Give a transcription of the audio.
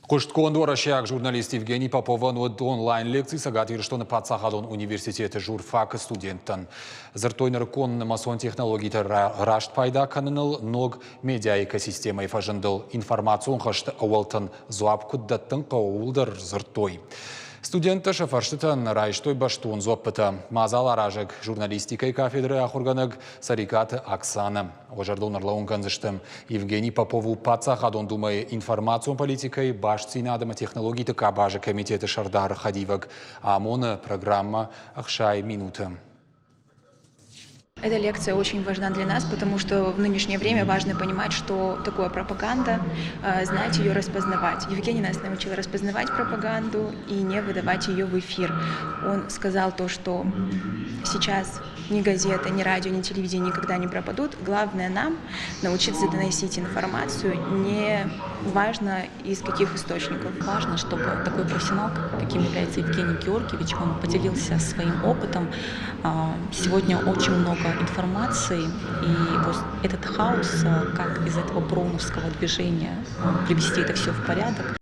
Хъуыстгонд уӕрӕсейаг журналист Евгений Поповӕн уыд онлайн-лекци Цӕгат Ирыстоны паддзахадон университеты журфакы студенттӕн. Дзырдтой нырыккон нымӕцон технологитӕ раст пайда кӕныныл, ног медиаэкосистемӕйы фӕзындыл, информацион хӕсты ӕууӕлтӕн дзуапп куыд дӕттын хъӕуы, ууыл дӕр дзырдтой. Студенттӕ сӕ фӕрстытӕн райстой бӕстон дзуӕппытӕ. Мадзал аразӕг журналистикӕйы кафедрӕйы ахуыргӕнӕг Цӕрикъаты Оксанӕ. Уӕ зӕрдыл ӕрлӕууын кӕндзыстӕм, Евгений Попов у Паддзахадон Думӕйы информацион политикӕйы, бастдзинад ӕмӕ технологиты къабазы комитеты сӕрдары хӕдивӕг, амоны программӕ 60 минуты. Эта лекция очень важна для нас, потому что в нынешнее время важно понимать, что такое пропаганда, знать ее, распознавать. Евгений нас научил распознавать пропаганду и не выдавать ее в эфир. Он сказал то, что сейчас ни газета, ни радио, ни телевидение никогда не пропадут. Главное нам научиться доносить информацию, не важно из каких источников. Важно, чтобы такой профессионал, каким является Евгений Георгиевич, он поделился своим опытом. Сегодня очень много информации, и вот этот хаос, как из этого броуновского движения привести это все в порядок.